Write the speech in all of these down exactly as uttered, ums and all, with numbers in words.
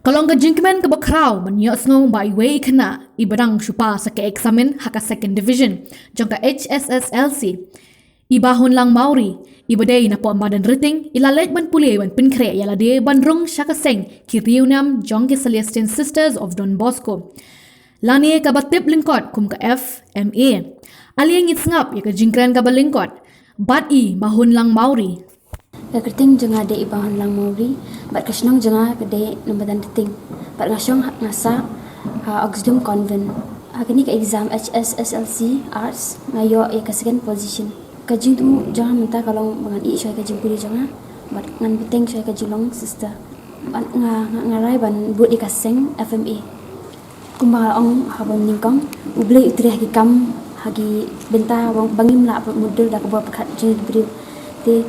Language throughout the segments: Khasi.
Ka long ka jingkmen kaba khraw ban ïohsngew ba iwei i khynnah iba dang shu pass sa ka eksamin ha ka Second Division jong ka H S S L C, i Bah Hunlang Mawrie, iba dei na Pop Madan Riting, i la leit ban pule ban pynkhreh ïa lade ban rung sha ka seng ki riewniam jong ki Celestine Sisters of Don Bosco, lane kaba tip lyngkot kum ka F M A. Ale ngin sngap ïa ka jingkren kaba lyngkot bad i Bah Hunlang Mawrie. Ka kyrteng jong nga dei i Bah Hunlang Mawrie, bad ka shnong jong nga ka dei na Madan Riting, bad nga shong ha, nga sah ha Oxdum Convent. Ha kane ka exam H S S L C Arts nga ïoh ïa ka second position. Ka jingthmu jong nga mynta ka long ba ngan ïeh shuwa ïa ka jingpule jong nga bad ngan bteng shuwa ïa ka jinglong sister. Bad nga, nga, nga rai ban bud ïa ka seng F M A. Kumba nga la ong ha kaba nyngkong, U Blei u trei ha ki kam, ha ki bynta ba ngim lah ban mutdur da kaba pyrkhat jong ki briew. Te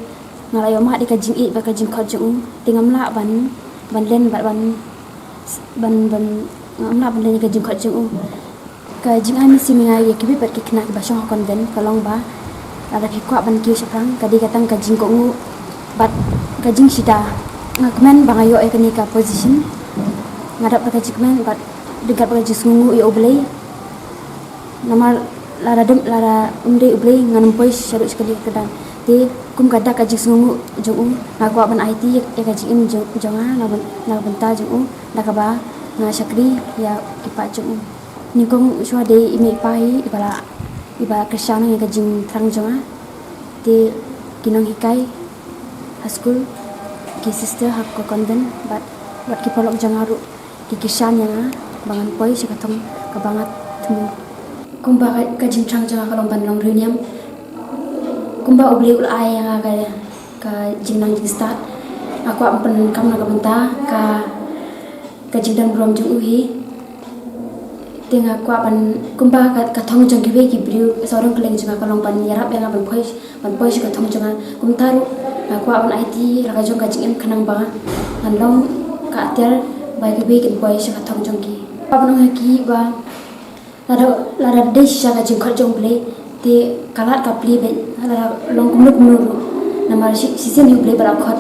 nga la ïoh mad ïa ka jingïeit bad ka jingkhot jong u. Te ngam lah ban, ban len bad ban, ban, ban, ngam lah ban len ïa ka jingkhot jong u. Ka jingai mynsiem ïa nga ïa kiwei pat ki khynnah kiba shong ha convent ka long ba lada phi kwah ban kiew shaphrang, ka dei ka tang ka jingkohnguh bad ka jingshida. Nga kmen ba nga ïoh ïa kane ka position. Nga dap da ka jingkmen bad ryngkat bad ka jingsngewnguh ïa U Blei. Namar lada dum, lada ym dei U Blei ngan ym poi shaduh shakali ka kyrdan. Te kum ka dak ka jingsngewnguh jong u, nga kwah ban aiti ïa ka jingim jong, jong nga na, na ka bynta jong u, da kaba nga shakri ïa ki paid jong u. Nyngkong shuwa dei i mei i pa hi iba la, iba kyrshan ïa ka jingthrang jong nga. Te ki nonghikai ha skul, ki sister ha ka convent, bad, bad ki paralok jong nga ruh ki kyrshan ïa nga ba ngan poi sha ka thong kaba nga thmu. Kumba ka, ka jingthrang jong nga ka long ban long riewniam. Kumba U Blei u la ai ïa nga ka, ka jingnang jingstad, nga kwah ban pyndonkam na ka bynta ka, ka jingdon burom jong u hi. Te nga kwah ban, kumba ka, ka thong jong kiwei ki briew sawdong kylleng jong nga ka long ban ïarap ïa nga ban poi, ban poi sha ka thong jong nga. Kumta ruh nga kwah ban aiti la ka jong ka jingim khnang ba ngan long ka atiar ba kiwei kin poi sha ka thong jong ki. Kwah ban ong ha ki ba lada, lada dei shisha ka jingkhot jong U Blei, te ka lad ka plie beit, lada long kumno kumno ruh. Namar shi, shisien hi U Blei ba la khot.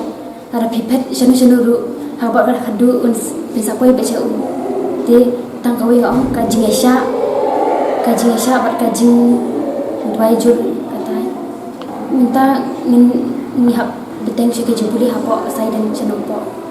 Lada phi phet shano shano ruh, ha kaba ka khadduh un s-, phin sa poi beit sha u. Te tang kawei nga ong ka jingïaishah, ka jingïaishah bad ka jingduwai jur katai. Mynta ngin, ngi hap bteng sha ka jingpule hapoh Saiden sha Nongpoh.